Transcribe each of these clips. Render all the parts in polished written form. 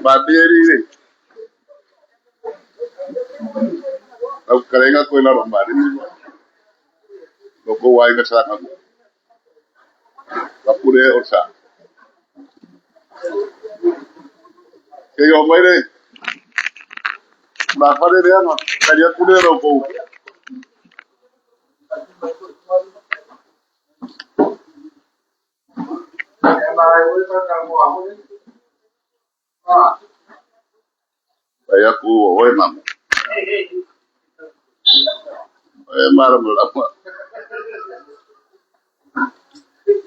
Matieri. Au kalenga ko ina ro mari. Lo ko wai ka sa ka. Ka pure o sa. Ke yo mai le. Ma fare le anga. Ka ya kule ro ko. Ka ya ku o e mamu. E mara mara.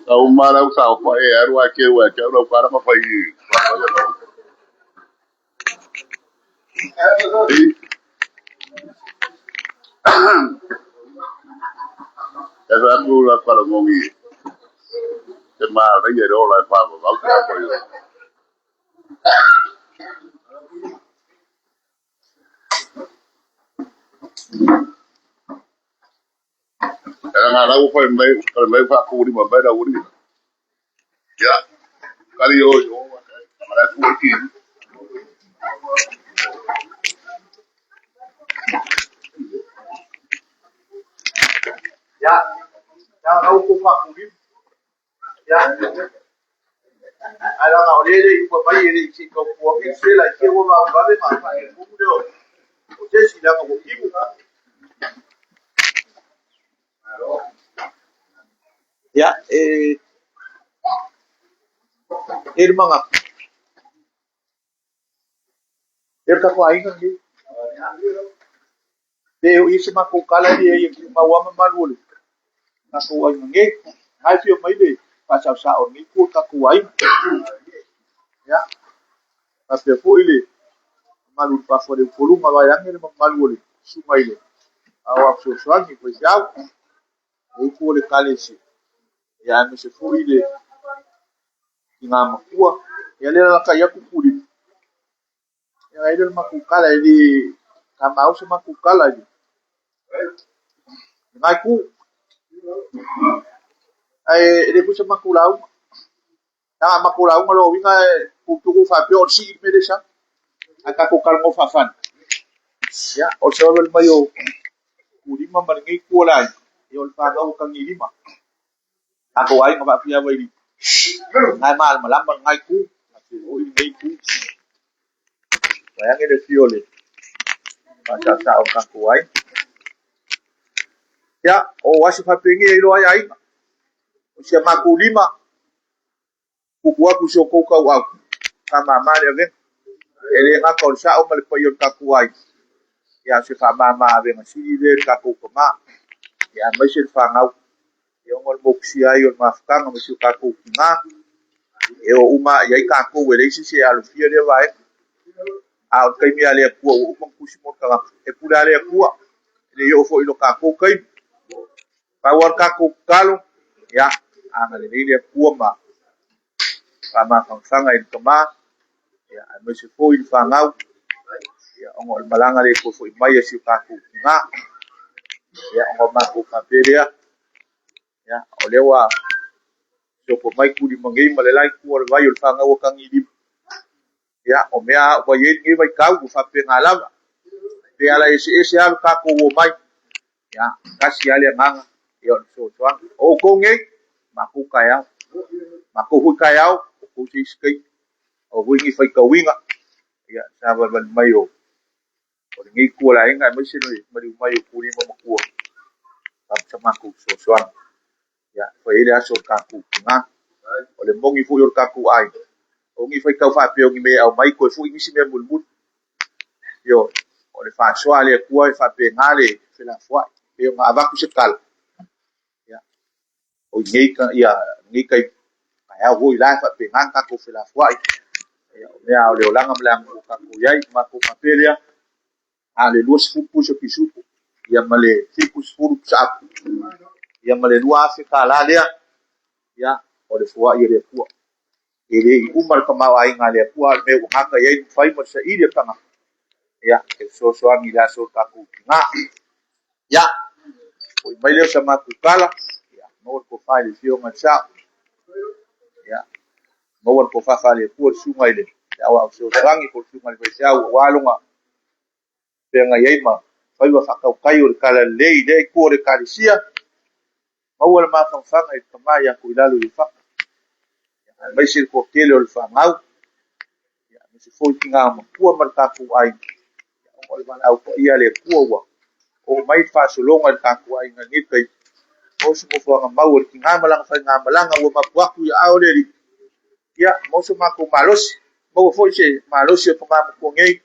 Au mara u sa o e aru a ke ua ke uru para ma fai. E sa ku la para ngongi. Te ma le ye ro la pa ba ka ko yo. Era nga la u fai mai fai mai fa ku ni ma mai la uri. Ya. Kali yo yo mara ku ki. Ya, ya au ko fa ku Ya. Ala nga ole le ua mai ele i se kau pua ke se la ke ua ma ba ma fa e ku le o. O te si la ko ki mu. Ya, e e manga. E ka ko ainga ni. Pe o isi ma ko kala ni e ki ma wa ma malu le. Na ko ainga nge. Hai fio mai le pa sa sa o ni ku ka ko ai. Ya. Pa pe fo ile malu pa fo le kolunga va yange le malu le sunga ile. Awa so swangi ko yau. E ku le kalesi. Ya me se fo ile ki ngā makua. Ia le la ka ia kukuli. Ia ile makukala ile ka mau se makukala ile. Ngai ku ai ele ku se makulau. Na makulau ngalo winga ku tu ku fa pe o si me le sa. Aka ku kal ngo fa fan. Ya o se wel mayo ku lima ma ngi ku lai. Ia o fa ngau ka ngi lima. Ako ai ngaba pia wai ni. Ngai mal malam ngai ku. O i ngi ku. Wai ngi le fiole. Pa sa sa o ka ku ai. Ya o wasi fa pengi e ilo ai ai. O sia maku lima. Ku ku aku so ko kau au. Ka ma ma le ave. Ele nga ka o sa o ma le pa yo ka ku ai. Ya se fa ma ma ave nga si le ka ku ko ma. Ya mai se fa ngau. E ongo le mokusi ai o le mafukanga ma si o ka ku ki ngā. E o uma ia i ka kou e leisi se alufia lea vae. A o le kaimi a le Atua ua uma kusi mo le tagata. E pule a le Atua. E le i oo foi i lo kākou kaimi. Pau a le kākou tatalo, ia, agalelei le Atua ma faamafagafaga i le tamā, ia, aemaise foi i le fanau, ia, ona o le malaga le toe foi mai a si o kākou tigā. Ia, ona o matou faapea lea, ia, o lea ua sopo mai kulima nei ma le la itu o le vai o le fanau a Tagilima. Ia, o mea a ua i ai lenei vaitau ua faapena lava. Pe ala eseese lava le tatou o mai. Ia, tasi lava le agaga, ia o le fesoasoani. O outou nei, matou taeao. Matou foi taeao, outou se isi taimi. O foi ni faitauina, ia, sa valivali mai o lenei itu o le aiga, aemaise le maliu mai o Kulima matua. Sa matou fesoasoani. Ia, fai ai le aso o le tatou tigā. O le moni foi o le tatou aiga. O ni faitau faapea o ni mea e aumai toe foi nisi mea mulimuli. Ioe, o le faasoa a le Atua e faapena le felafoai. Pe ona avatu se tala. Ia, o i nei ia nei taimi. Taeao foi la e faapena na tatou felafoai. Ia, o mea o le olaga ma le aganuu o tatou i ai. Matou faapea lea, a le 20 pusa pisupo, ia ma le 70 pusa apu. Ia ma le $2,000 lea, ia, o le foai e le Atua. E le i uma le tamaoaiga a le Atua, a o le mea ua gata i ai le mafai ma le saili o le tagata. Ia, e fesoasoani i le aso o tatou tigā. Ia, foi mai lea o sa matou tala, ia, maua le tofa i le afioga i le sao. Ia, maua le tofa faale Atua le susuga i le Le aoao fesoasoani po o le susuga i le faifeau aua luga feagai ai ma faiva faatautai o le talalelei i lea itu o le Ekalesia, maua le mafanafana i le tama ia Toilalo Iofata, aemaise le toatele o le fanau, aemaise foi tina matua ma le tatou aiga, ona o le valaau paia a le Atua ua oo mai le faasologa i le tatou aiga i lenei taimi. Maua se nofoaga mau a le tina ma lana faigamalaga ua mapu atu i aao o le Alii, ia maua so matou malosi, maua foi se malosi o tama matua nei,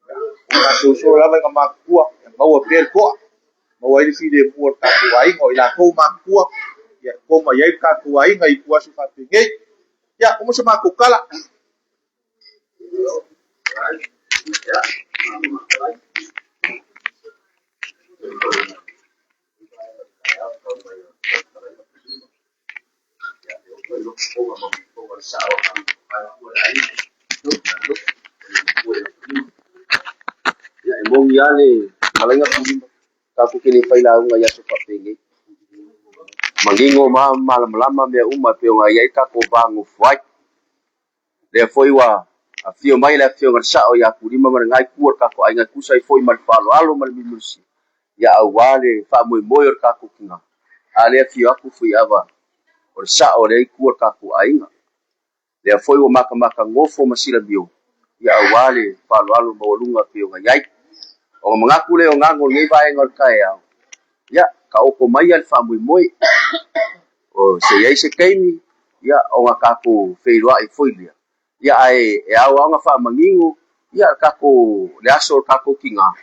o matou uso lava ina matutua, ia maua pea le toa, maua ai le filemu o le tatou aiga, o i latou matutua, ia e koma i ai le tatou aiga i ituaso faapenei. Ia, uma se matou tala. Ia, e moni lava le fetalaiga Kulima, tatou te le failauga i aso faapenei. Manino ma malamalama mea uma e pei ona i ai tatou va nofo ai. Lea foi ua afio mai le afioga i le Sao ia Kulima ma lena itu o le tatou aiga e tusa ai foi ma le faaaloalo ma le milimilisi, ia aua le faamoemoe o le tatou tina. A lea afio atu Fuiava o le Sao o lea itu o le tatou aiga. Lea foi ua matamata nofo ma silamio, ia aua le faaaloalo maualuga e pei ona i ai. Ona manatu lea o gago o lenei vaega o le taeao, ia taoto mai le faamoemoe. O se i ai se taimi, ia ona tatou feiloai foi lea. Ia ae e ao lava ona faamanino ia tatou le aso o le tatou tina,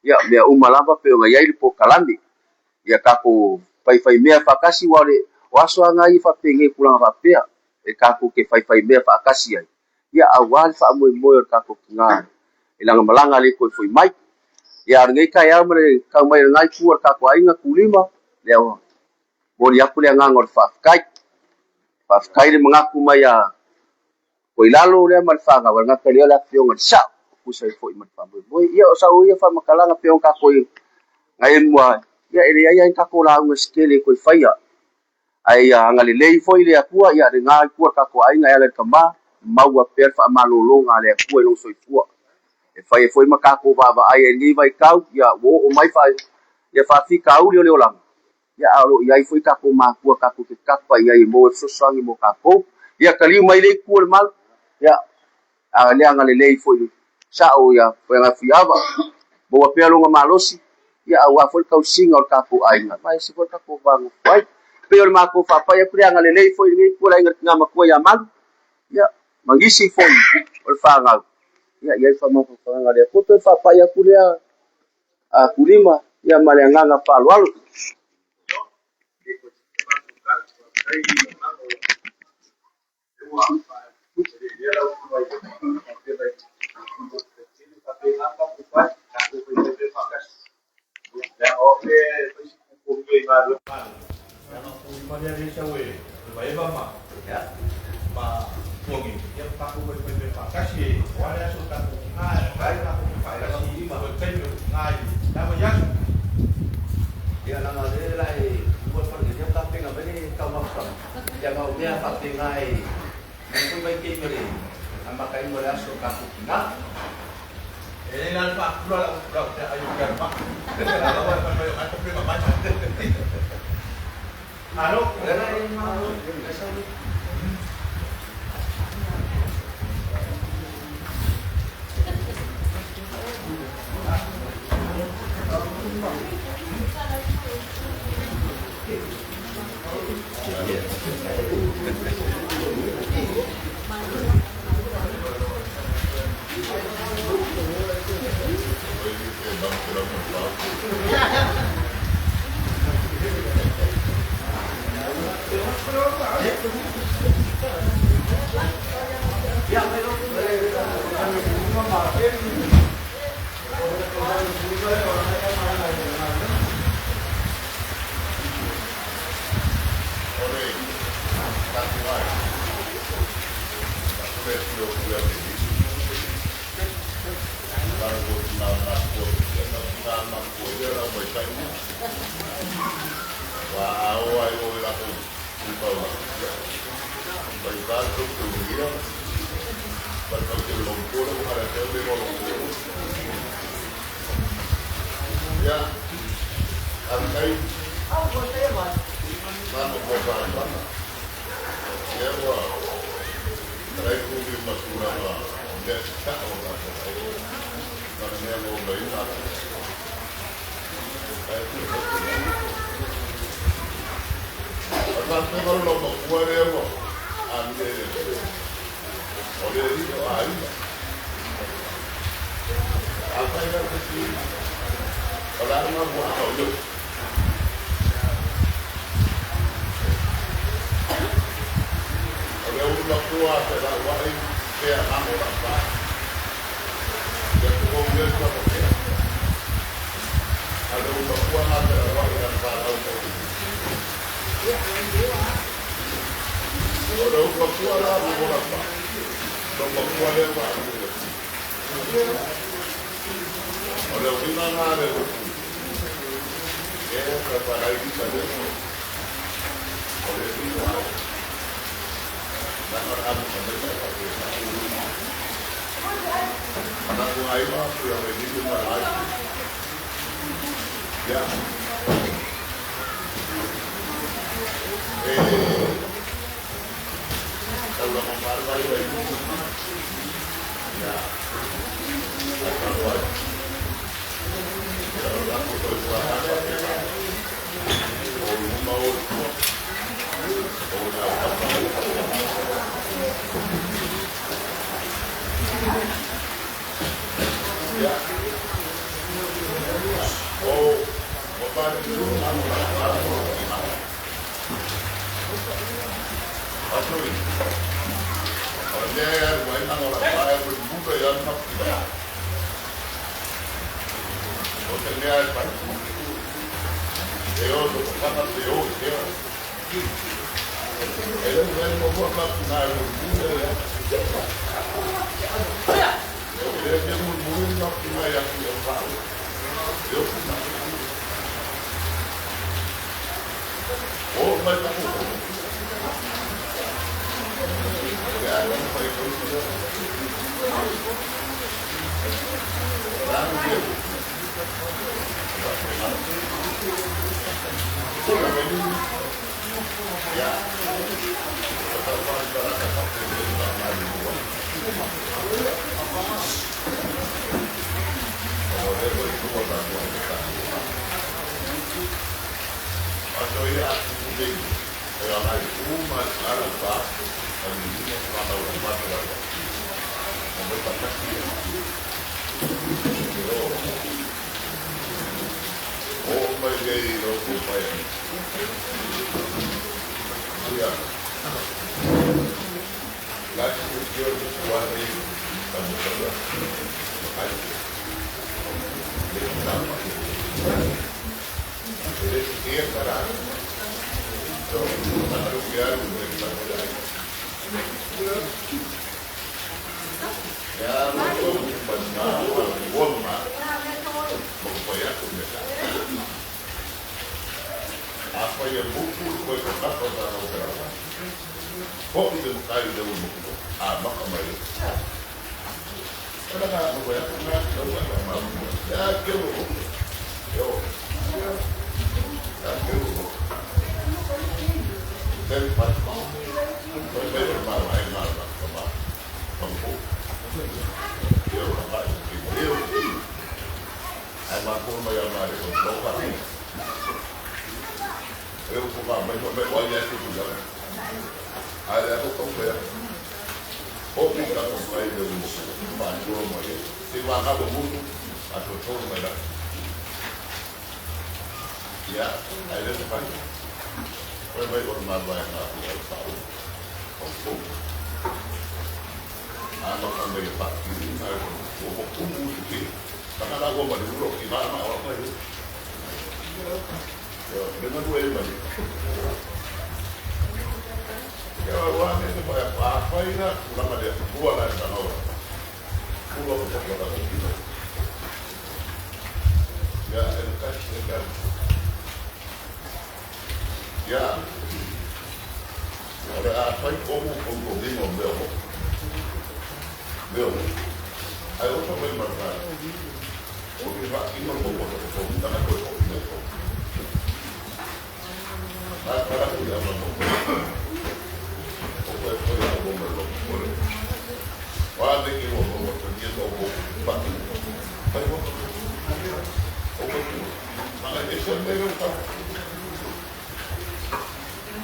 ia mea uma lava pei ona i ai le polokalame. Ia tatou faifaimea faatasi, aua o aso lava na ia faapenei tulaga faapea, e tatou te faifaimea faatasi ai, ia aua le faamoemoe o le tatou tina i lana malaga le toe foi mai. Ia a o lenei taeao ma le tau mai o lena itu o le tatou aiga Kulima, lea ua momoli atu le agaga o le faafetai. Faafetai le manatu mai a Koilalo lea ma le fanau, e gata i lea o le afioga i le Sao, tusa ai foi ma le faamoemoe. Ia o sau ia faamatalaga pei ona tatou nai mua, ia e leai lava ni tatou lauga se tele e toe faia. Ae ia agalelei foi le Atua, ia lena itu o le tatou aiga e ala i le tama, maua pea le faamalologa a le Atua i lona soifua. E fai ai foi ma tatou vaavaai ai i lenei vaitau, ia ua oo mai ia faafitauli o le olaga, ia a o lo o i ai foi tatou matua tatou te tapa i ai e maua le fesoasoani mo tatou. Ia taliu mai le itu o le malu, ia a le agalelei foi le Sao ia Fuiava, maua pea lona malosi, ia aua foi le tausiga o le tatou aiga, ma e ese foi le tatou va nofo ai. Pei o le matou faapai atu le agalelei foi i lenei itu o le aiga tina matua ia Malu, ia ma nisi foi o le fanau, ia i ai faamafanafanaga a le Atua. Pei o le faapai atu lea a Kulima, ia ma le agaga faaaloalo. Ia langa le la e ua fa le ta penga vele tau ma fa. Ia ma o mea fa penga e nei foi vai ke mele ama kai mo le aso ka ku na. E la fa kula la la la ayo ka ma. La la wa fa ma ko prima ma. Alo. Le la e ma le sa ni.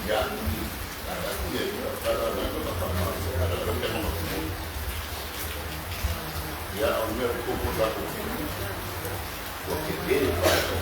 Yeah. Ia, o le mea tupu tatou, ua tele le faailoa.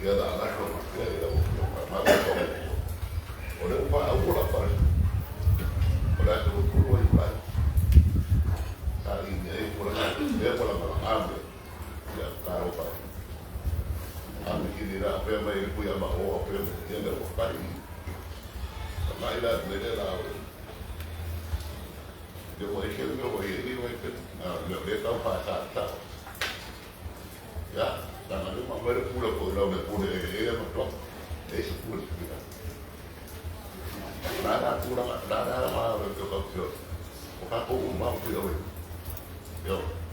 Ia na lafo faapea i lau Afioga, ma ua tau o le ua faaauo la fale. O le aso 30 o Iulai. Sa ini ai tulaga lea ua lagalaga mea. Ia talo fa. A me kini la pea mai le pui ama o pea mai ia le ua kai. Ma ila me le la o. Ia ua ese le mea ua ia i ua pe. Na le le tau fa sa sa. Ia, na le ma mai le pula ko lau le pule e e ma to. E se pule ki. La la pula la la ma le ko ko. O ka ko uma ku yo. Yo.